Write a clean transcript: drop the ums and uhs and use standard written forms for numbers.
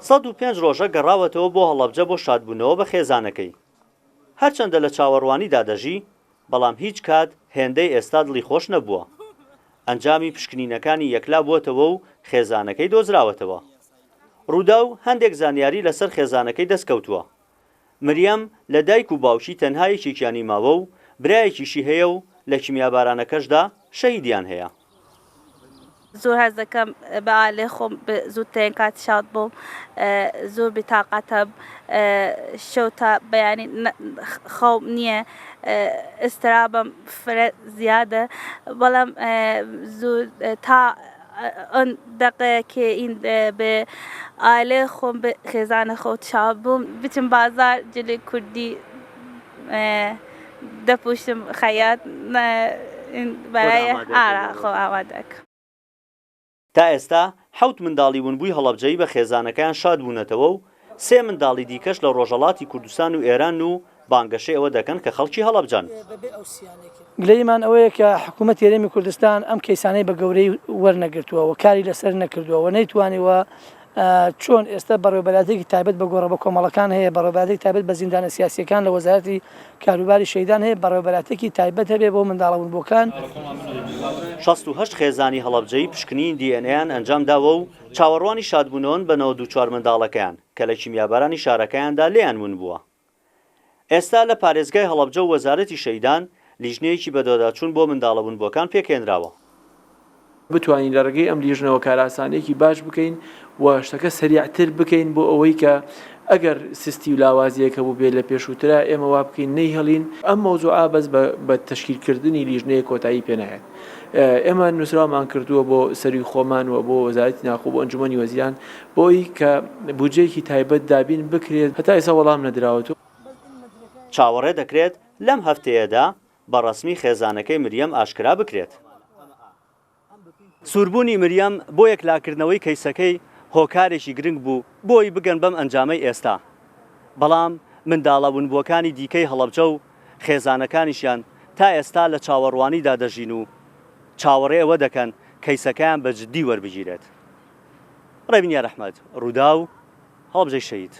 105 ڕۆژە گەڕاوەتەوە بۆ هەڵەبجە بۆ شادبوونەوە بە خێزانەکەی. هەرچەندە لە چاوەڕوانیدا دەژی، بەڵام هیچ کات هێندەی ئێستا دڵی خۆش نەبووە. ئەنجامی پشکنینەکانی یەکلا بووەتەوە و خێزانەکەی دۆزراوەتەوە. رووداو هەندێک زانیاری لەسەر خێزانەکەی دەستکەوتووە. مریەم لە دایک و باوکی تەنها یەکێکیانی ماوە و برایەکیشی هەیە و لە کیمیابارانەکەشدا شەهیدیان هەیە. زۆر هەست دەکەم بە ئالێ خۆم زووترین کات شاد بووم زۆر بێتاقەتم شەو تا بەیانی خەوم نییە ئیسترابم فرە زیادە بەڵام زۆر تا ئەن دەقەیە کە ئین بە ئالێ خۆم بە خێزانە خۆ شاد بووم بچم بازار جلی کوردی دەپوشم خەیات برای ئارا خۆ ئامادەکەم. تا ئێستا حەوت منداڵی ونبووی هەڵەبجەیی بە خێزانەکەیان شاد بوونەتەوە و سێ منداڵی دیکەش لە ڕۆژهەڵاتی کوردستان و ئێرانن و بانگەشەی ئەوە دەکەن کە خەڵکی هەڵەبجەن. گلەییمان ئەوەیە کە حکوومەتی هەرێمی کوردستان ئەم کەیسانەی بە گەورەی وەرنەگرتووە و کاری لەسەر نەکردووە و نەیتوانیوە چۆن ئێستا بەڕێوەبەرایەتیەکی تایبەت بە گۆڕە بەکۆمەڵەکان هەیە، بەڕێوەبەرایەتیەکی تایبەت بە زیندانە سیاسییەکان لە وەزارەتی کاروباری شەهیدان هەیە، بەڕێوەبەرایەتیەکی تایبەت هەبێ بۆ منداڵە ونبووەکان. 68 خێزانی هەڵەبجەیی پشکنینی دی ئێن ئەیان ئەنجامداوە و چاوەڕوانی شادبوونەوەن بە 94 منداڵەکەیان کە لە کیمیابارانی شارەکەیاندا لێیان ونبووە. ئێستا لە پارێزگای هەڵەبجە و وەزارەتی شەهیدان لیژنەیەکی بەدواداچوون بۆ منداڵە ونبووەکان پێکهێنراوە. بتوانین لە ڕێگەی ئەم لیژنەوە کارئاسانیەکی باش بکەین و شتەکە سەریعتر بکەین بۆ ئەوەی کە ئەگەر سستی و لاوازیەک هەبووبێت لە پێشووترا ئێمە وا بکەین نەیهێڵین. ئەم مەوزوعە بەس بە تەشکیلکردنی لیژنەیەک کۆتایی پێ نایەت. ئێمە نووسراومان کردووە بۆ سەروی خۆمان و بۆ وەزارەتی ناخۆ بۆ ئەنجومەنی وەزیران بۆی کە بودجەیەکی تایبەت دابین بکرێت هەتا ئێستا وەڵام نەدراوەتەوە. چاوەڕێ دەکرێت لەم هەفتەیەدا بە ڕەسمی خێزانەکەی مریەم ئاشکرا بکرێت. سووربوونی مریەم بۆ یەکلاکردنەوەی کەیسەکەی هۆکارێکی گرنگ بوو بۆی بگەن بەم ئەنجامەی ئێستا، بەڵام منداڵە ونبووەکانی دیکەی هەڵەبجە و خێزانەکانیشیان تا ئێستا لە چاوەڕوانیدا دەژین و چاوەڕێ ئەوە دەکەن کەیسەکەیان بە جددی وەربگیرێت. ڕێبین یارئەحمەد، ڕووداو، هەڵەبجەی شەهید.